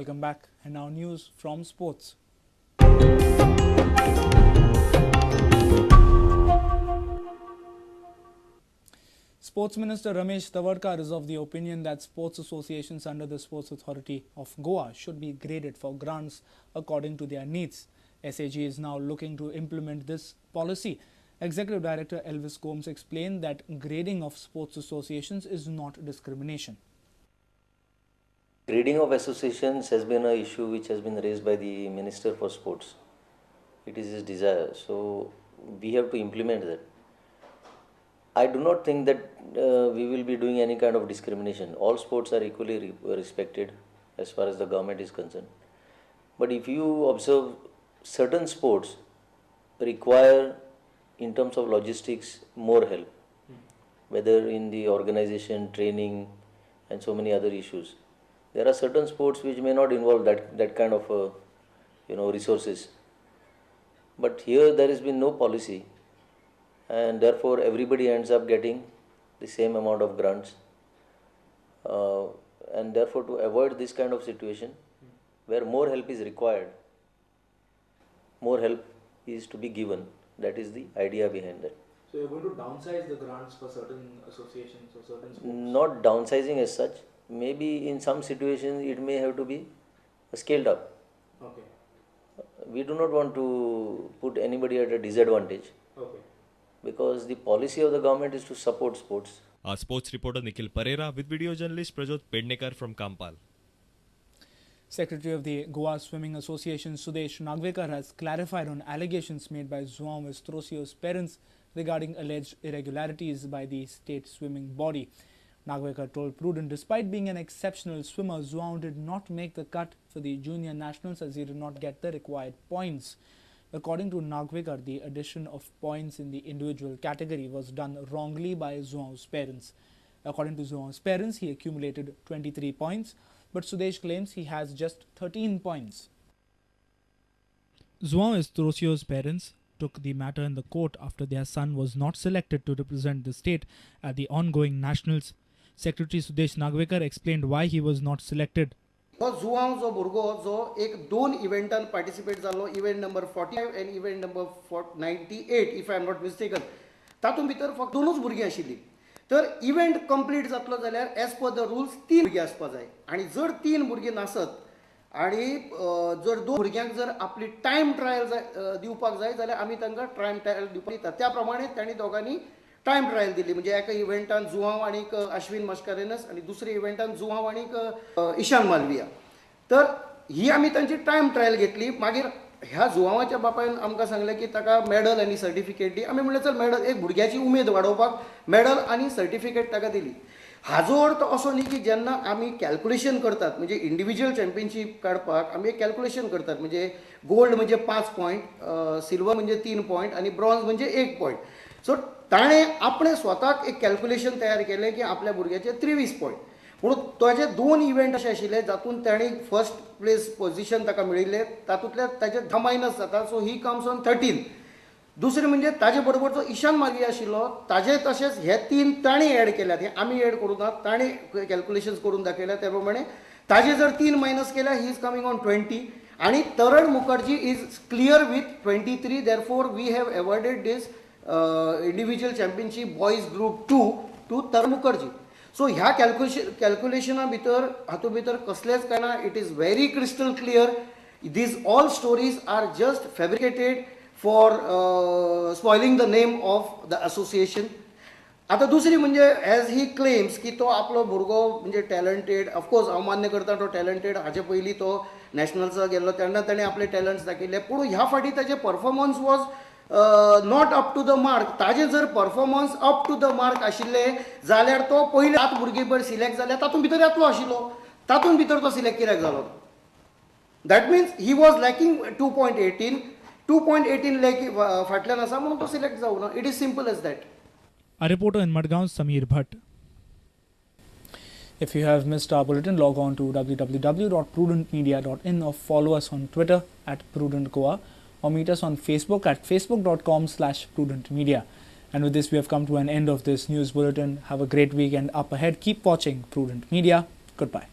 Welcome back, and now news from sports. Sports Minister Ramesh Tawadkar is of the opinion that sports associations under the Sports Authority of Goa should be graded for grants according to their needs. SAG is now looking to implement this policy. Executive Director Elvis Gomes explained that grading of sports associations is not discrimination. Grading of associations has been an issue which has been raised by the Minister for Sports. It is his desire, so we have to implement that. I do not think that we will be doing any kind of discrimination. All sports are equally respected as far as the government is concerned. But if you observe, certain sports require, in terms of logistics, more help, whether in the organization, training, and so many other issues. There are certain sports which may not involve that kind of resources. But here there has been no policy, and therefore everybody ends up getting the same amount of grants. And therefore, to avoid this kind of situation where more help is required, more help is to be given. That is the idea behind that. So you're going to downsize the grants for certain associations or certain sports? Not downsizing as such. Maybe in some situations it may have to be scaled up. Okay. We do not want to put anybody at a disadvantage. Okay. Because the policy of the government is to support sports. Our sports reporter Nikhil Pereira with video journalist Prajot Pednekar from Kampal. Secretary of the Goa Swimming Association Sudesh Nagvekar has clarified on allegations made by João Estrocio's parents regarding alleged irregularities by the state swimming body. Nagvekar told Prudent, despite being an exceptional swimmer, João did not make the cut for the junior nationals as he did not get the required points. According to Nagvekar, the addition of points in the individual category was done wrongly by João's parents. According to João's parents, he accumulated 23 points, but Sudesh claims he has just 13 points. João Estrocio's parents took the matter in the court after their son was not selected to represent the state at the ongoing nationals. Secretary Sudesh Nagvekar explained why he was not selected. Joao जो भुरगो जो एक दोन इव्हेंटान participate जाल्लो, event number 45 आनी event number 98 if I am not mistaken, तातूंत भितर फक्त दोनूच भुरगीं आशिल्लीं. तर इव्हेंट कंप्लीट जातलो जाल्यार एज पर the rules 3 भुरगीं आसपा जाय आनी जर 3 भुरगीं नासत आनी जर 2 भुरग्यांक जर आपली टायम ट्रायल जाय दिवपाक जाय जाल्यार आमी तांकां टायम ट्रायल दिवपाक दितात. त्या प्रमाणे तांणी दोगांनी टायम ट्रायल दिली, म्हणजे एका इव्हेंटान जुआंव आनी अश्विन मस्कारेनस आनी दुसऱ्या इव्हेंटान जुआंव आनी ईशान मालविया. तर ही आमी तांची टायम ट्रायल घेतली. मागीर ह्या जुआंवाच्या बापायन आमकां सांगलें की ताका मॅडल आनी सर्टिफिकेट दी. आमी म्हणलें चल मॅडल, एक भुरग्याची उमेद वाडोवपाक मॅडल आनी सर्टिफिकेट ताका दिली. हाजो अर्थ असो न्ही की जेन्ना आमी कॅल्कुलेशन करतात, म्हणजे इंडिविज्युअल चॅम्पियनशीप काडपाक आमी एक कॅल्कुलेशन करतात, म्हणजे गोल्ड म्हणजे 5 पॉयंट, सिल्वर म्हणजे 3 पॉयंट आनी ब्रॉन्ज म्हणजे 1 पॉयंट. सो ताणें आपणें स्वताक एक कॅल्कुलेशन तयार केलें की आपल्या भुरग्याचे 23 पॉयंट. पूण ताजे 2 इव्हेंट अशे आशिल्ले जातून ताणें फर्स्ट प्लेस पोझिशन ताका मेळिल्लें, तातूंतल्या ताजे 10 मायनस जाता, सो he comes on 13. दुसरें म्हणजे ताजे बरोबर जो ईशान मालविया आशिल्लो ताजे तशेंच हे 3 ताणें एड केल्यात, हे आमी एड करूं ना, ताणें कॅल्कुलेशन्स करून दाखयल्या. त्या प्रमाणे ताजे जर 3 मायनस केल्या he is coming on 20 आनी Taran Mukherjee is clear with 23. Therefore we have awarded this individual championship boys group 2 to Taran Mukherjee. So ह्या कॅल्क्युलेशना भितर हातूंत भितर कसलेंच कांय ना. It is very crystal clear. These all stories are just fabricated for spoiling the name of the association. आतां दुसरी म्हणजे एज he claims की तो आपलो भुरगो म्हणजे टॅलंटेड, ऑफकोर्स हांव मान्य करता तो टॅलंटेड, हाजे पयलीं तो नॅशनल्साक गेल्लो तेन्ना ताणें आपले टॅलंट्स दाखयले, पूण ह्या फावटी ताजे performance was not up to the mark. ताजे जर performance up to the mark आशिल्ले जाल्यार तो पयले 7 भुरगीं पळय सिलेक्ट जाल्यार तातूंत भितर येतलो आशिल्लो, तातूंत भितर तो सिलेक्ट कित्याक जालो? That means he was lacking 2.18, 2.18 lakh फाटल्यान आसा म्हणून तो सिलेक्ट जावना. It is simple as that. A reporter in Madgaon, Sameer Bhatt. If you have missed our bulletin, log on to www.prudentmedia.in or follow us on Twitter at prudentgoa or meet us on Facebook at facebook.com/prudentmedia. And with this, we have come to an end of this news bulletin. Have a great weekend up ahead. Keep watching Prudent Media. Goodbye.